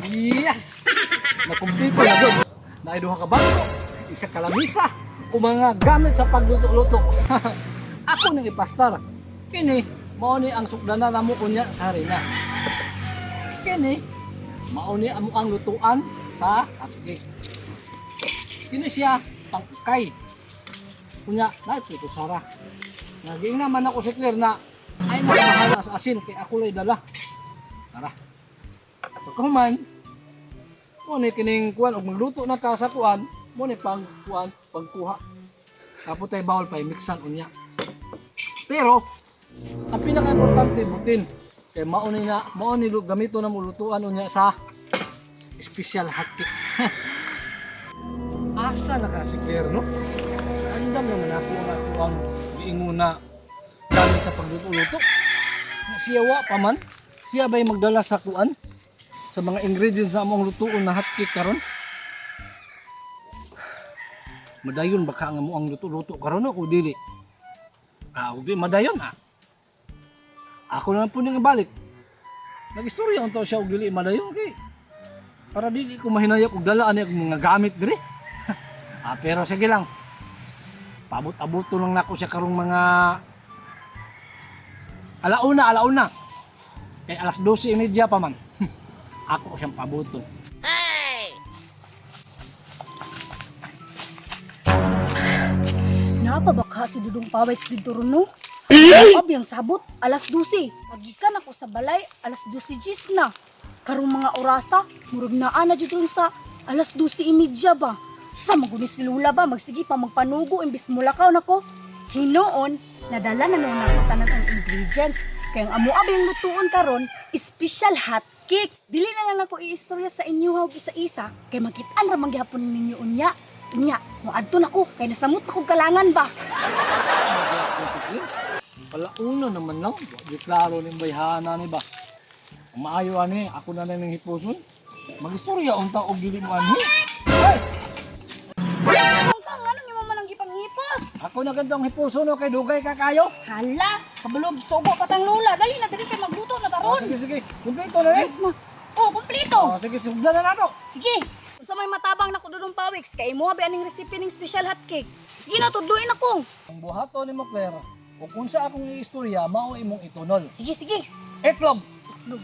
Yes! Nakumpleto na gud. Naay duha ka bangko, isa ka lamisa, ug mga gamit sa pagluto-luto. Ako nang ipastar. Kini, mao ni ang sukdana namo unya sa harina. Kini, mao ni amo ang lutuan sa hotcake. Kini siya pangkay. Unya, naay prito sara. Naging naman ako si Claire na ay nakabahala sa asin kay ako lay dala. Tara. Pagkahuman, mo ni kining kuan og magluto na ka sa kuan, mo ni pang kuan pagkuha. Tapos tay bawol pa mixan unya. Pero ang pinaka-importante butin kay mao ni na mao ni gamito na mo lutuan unya sa special hot cake. Asa na ka si Claire, no? Andam naman ako ang ako ang giingon na gamit sa pagluto-luto. Na siya wa pa man. Siya ba'y magdala sa kuan? Sa mga ingredients na among lutuon na hot cake karon? Madayon ba ka nga mo ang luto-luto karon no? O dili? Ah, og di madayon ah. Ako na lang po ning balik. Nag-istorya unta siya og dili madayon kay para dili ko mahinayak og dala ani akong mga gamit diri. Ah, pero sige lang. Paabot-abot lang nako siya karong mga alauna, alauna. Kay alas 12:30 pa man. Ako siyang pabuto. Napabaka si Dudong Paweks dito ron, no? Abi ang sabot, alas 12. Pagikan ako sa balay, alas 12:10 na. Karong mga orasa, murag naa na jud ron sa alas 12:30 ba. Sa maguni si Lula ba, magsige pa magpanugo imbis mulakaw nako. Hinoon, nadala na nung nako tanan ang ingredients. Kaya ang amo abi ang lutuon karon, special hot cake. Dili na lang ako iistorya sa inyo ha og isa-isa kay makit-an ra man gihapon ninyo unya. Unya, moadto nako kay nasamot ako kalangan ba. Palauna naman lang. Di klaro ning bayhana ni ba. Ang maayo ani, ako na lang ning hipuson. Magistorya unta og dili mo anhi. Ay, Ang kang ano nimo man ang gipanghipos? ako na gandong hipuson no kay dugay ka kayo. Hala, kabalo gisugo pa tang lula. Dali na dali kay magluto na Oh, taron. sige sige, kumpleto na eh. Oh, kumpleto. Oh, sige, sugdan na nato. Sige. Unsa may matabang nako Dudong Pawiks kay imo abi aning recipe ning special hot cake. Sige na tudluin ako. Ang buhaton nimo Claire, ug unsa akong iistorya mao imong itunol. Sige, sige. Itlog. Itlog.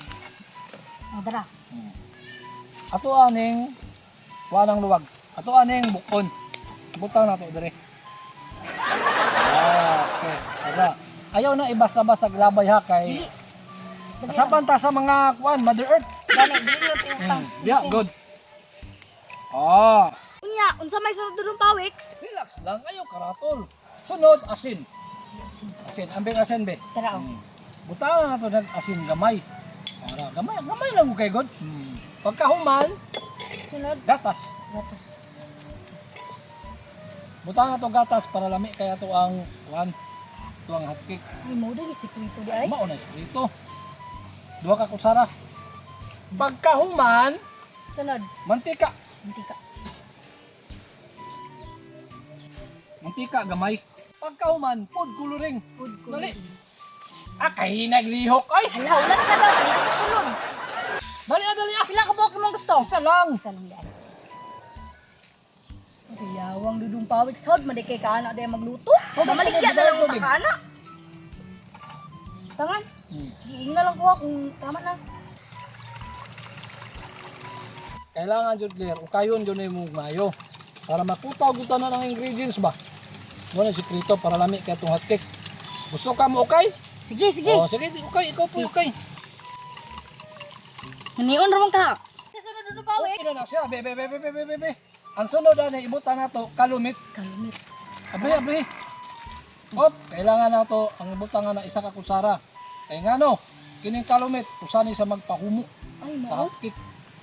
Oh, dara. Ato aning wanang luwag. Ato aning bukon. Butang nato dire. Ah, okay. Tara. Ayaw na ibasa-basa labay ha kay Dili. Kasapan ta sa mga kuan Mother Earth. Dali, dili lang tiutang. Yeah, good. Ah, Unya, unsa may sunod Dudong Pawiks? relax lang ayo karatol. Sunod asin. Asin, ambing asin be. Tara oh. Butangan na nato ng asin gamay. Para gamay, gamay lang ko kay god. Pagkahuman, Sunod. gatas. Gatas. Butangan na to gatas para lami kaya to ang kuan, to ang hotcake. Ay, mo dali sikreto di ay. Mao na eskrito. Duha ka kutsara. Pagkahuman, Sunod. mantika. Mantika. Mantika gamay. Pagkahuman, food coloring. Food Dali. coloring. Ah, kay naglihok ay. Hala, ulat sa daw, ulat sa sulod. Dali ah, dali ah. Pila ka buok imong gusto? Isa lang. Isa lang yan. Yawang Dudong Pawiks hod, man di kay kaana day magluto. Tubig, Mamaligya tubig, na lang tubig. ang kaana. Tangan. Sige, na lang ko kung tama na. Kailangan jud Claire, ukayon jud nimo mayo para makutaw gud tanan ang ingredients ba. Mo na sikreto para lami kay itong hotcake. Gusto ka mo ukay? Sige, sige. Oh, sige, ukay, ikaw po ukay. Manion ra man ka. Sa sunod Dudong Pawiks. Okay na na siya. Be, be, be, be, be, be, be. Ang sunod ani ibutan nato kalumit. Kalumit. Abri, abri. Op, kailangan nato ang ibutang nga na isa ka kutsara. Kay ngano, kining kalumit usani sa magpahumok Ay, sa mao. hotcake.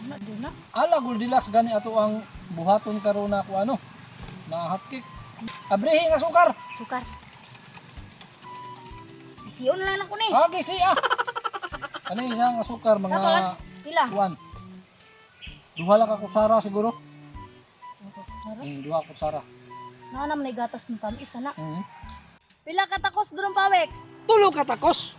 Ana do na. Ala Goldilocks gani ato ang buhaton karon na ku ano na hotcake. Abrihi nga sukar. Sukar. Isiyon na lang ako ni. Agi siya. Ano isang asukar mga Tapos, pila? kuan. Duha lang ka kutsara siguro. Duha kutsara. Naa naman ay gatas ng tamis na. Mm. Pila ka takos Dudong Pawiks? Tulo ka takos.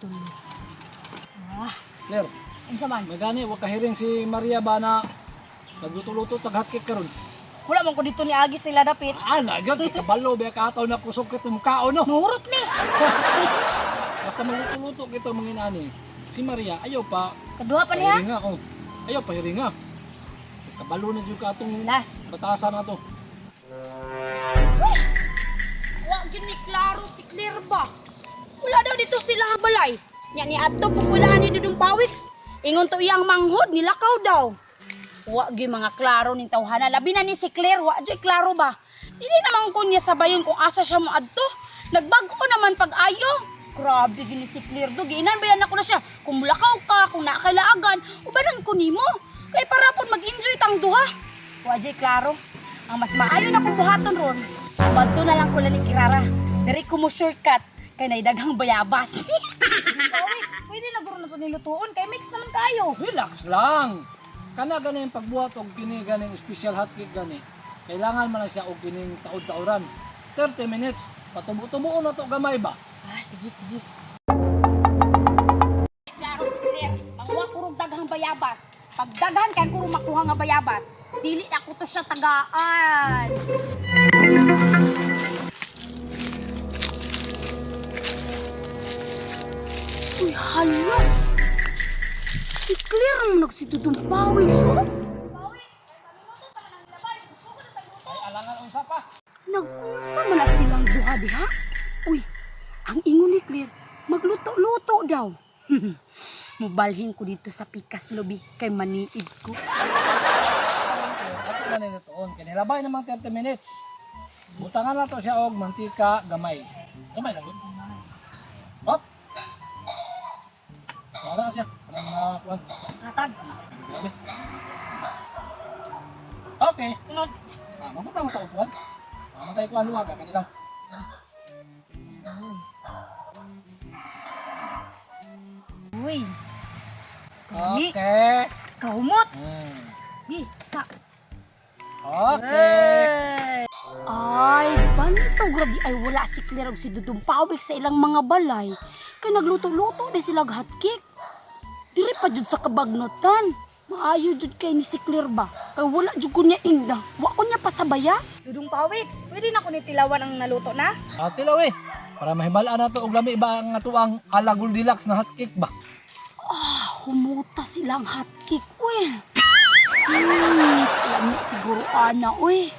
Ah. Claire, Unsa man? may gani wa kahiring si Maria ba na nagluto-luto tag hotcake karon. Wala man ko dito ni Agi sila dapit. Ah, na gyud kay kabalo ba kataw na kusog kay tumkaon, no. Mahurot ni. Basta magluto-luto kito mga inani. Si Maria ayaw pa Kaduha pa niya. pahiringa, oh. Ayaw pahiringa. Kabalo na jud ka atong Last. batasan ato. Wa gyud ni klaro si Claire ba. Wala daw dito sila balay. Nya ni adto pupulaan ni Dudong Pawiks. Ingon to iyang manghod nilakaw daw. Wa gyud mga klaro ning tawhana. Labi na ni si Claire, wa gyud klaro ba. Dili naman ko niya sabayon kung asa siya moadto. Nagbago naman pag-ayo. Grabe gyud ni si Claire do. Giinan bayan ako na siya. Kung mulakaw ka, kung naakalaagan, ubanan ko nimo. Kay para pod mag-enjoy tang duha. Wa gyud klaro. Ang mas maayo na kong buhaton ron, Badto na lang ko ni Kirara. Diri ko mo shortcut kay naidaghang bayabas. Pawix, pwede na guro na to nilutuon kay mix naman kayo. Relax lang. Kana gani yung pagbuhat og kini ganing special hotcake gani. Kailangan man na siya og kining taod-taoran. 30 minutes. Patubo-tubuon na to gamay ba? Ah, sige, sige. Klaro si Claire, manguha ko rog daghang bayabas. Pag daghan kay ko makuha nga bayabas, dili na ko to siya tagaan. Uy, hala! Si Claire ang nagsitudong pawis, oh! Ay, alangan unsa pa. Nag-unsa man na silang duha diha? Uy, ang ingon ni Claire, magluto-luto daw. Mubalhin ko dito sa pikas lobby kay maniid ko. Ato na nito tuon. Kay nilabay namang 30 minutes. Butangan na to siya og mantika gamay. Gamay lang gud. Hop. Wala siya. Parang kuwan. Katag. Grabe. Okay. Sunod. Ah, mabutang ta og kuwan. Ah, matay kuwan luha ka kanilang. Uy, Kami. Okay. kahumot. Hmm. Bi, sa. Okay. Ay, bantog grabe ay wala si Claire ug si Dudong Pawik sa ilang mga balay. Kay nagluto-luto di sila og hotcake. Diri pa jud sa kabagnotan. Maayo jud kay ni si Claire ba? Kay wala jud ko niya ingna. Wa ko niya pasabaya. Dudong Pawiks, pwede na ko ni tilawan ang naluto na? Ate law eh. Para mahibalaan na to og lami ba ang atuang ala Goldilocks na hotcake ba? Ah, humuta silang hotcake, uy. Lami siguro ana, uy.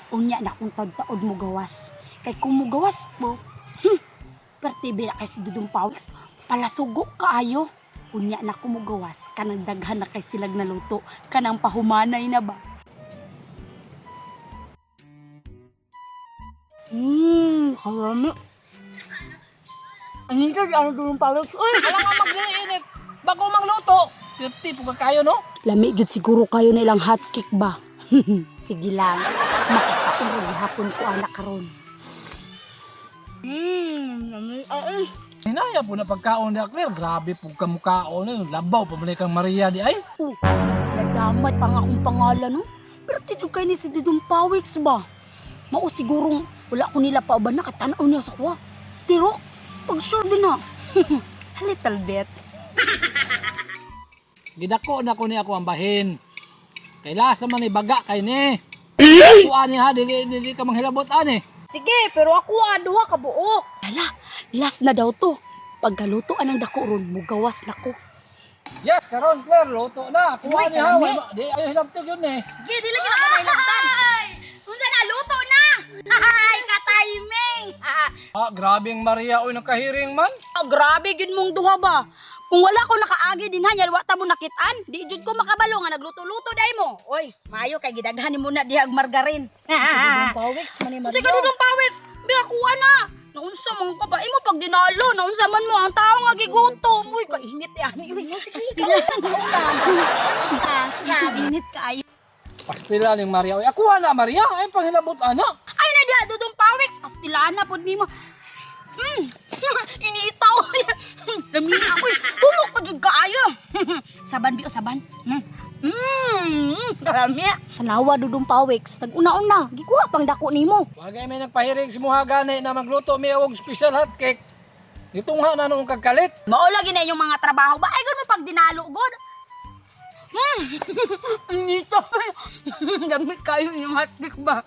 Unya na kung tagtaod mo gawas. Kay kung mo gawas po, pertibi na kay si Dudong Pawiks, palasugo kaayo. Unya na kung mo gawas, kanang daghan na kay silag naluto, kanang pahumanay na ba? Karami. Ano ito? Ano Dudong Pawiks? Uy! Alam nga magdiniinit. Bago mangluto. 30 po ka kayo no? Lami jud siguro kayo na ilang hotcake ba? Sige lang, makakaon ra gihapon ko anak karon. Ay, Hinaya po na pagkaon ni Claire. Grabe po ka mukhaon na yun. Labaw pa man kang Maria di ay. Oh, nadamay pa nga akong pangalan no. Pero ti jud kay ni si Dudong Pawiks ba? Mao sigurong wala ko nila pa ba nakatanaw niya sa kuwa. Si Rock, pag sure din na. A little bit. Gidako na ko ni ako ang bahin. Kay lasa man ni baga kay ni. Kuan ni ha dili dili ka manghilabot ani. Sige, pero ako ah, duha ka buok. Hala, last na daw to. Pagkaluto anang dako ron, mugawas na ko. Yes, karon Claire, luto na. Kuha Uy, ni ha. kalami. Di ayo hilabtog yun eh. Sige, dili ka na mahilabtan. Unsa na luto na? Ay, ka-timing. Ah, grabe ang Maria oy nakahiring man. Oh, grabe gyud mong duha ba. Kung wala ko nakaagi din ha, wa ta mo nakitaan, di jud ko makabalo nga nagluto-luto dai mo. Oy, maayo kay gidaghan nimo na dihag margarin. Dudong Pawiks, mani Unsa ka Dudong Pawiks? Bi ako ana. Naunsa man ka ba imo pag dinalo, naunsa man mo ang tao nga gigutom. Uy, kainit eh ani. Uy, Init kaayo. Pastila ning Maria oy. Ako na Maria, ay panghilabot ana. Ay na diha Dudong Pawiks, pastilana pod nimo. Initaw. Lamina uy, humok pa jud kaayo. Saban bi o saban. Karami. Tanawa Dudong Pawiks, nag-una-una, gikuha pang dako nimo. Wagay may nagpahiring si Muha gani na magluto mi og special hotcake. Gitungha na noong kagkalit. Mao lagi na inyong mga trabaho ba? Ay, gud mo pag dinalo, gud. Ang ito. Gamit kayo inyong hotcake ba?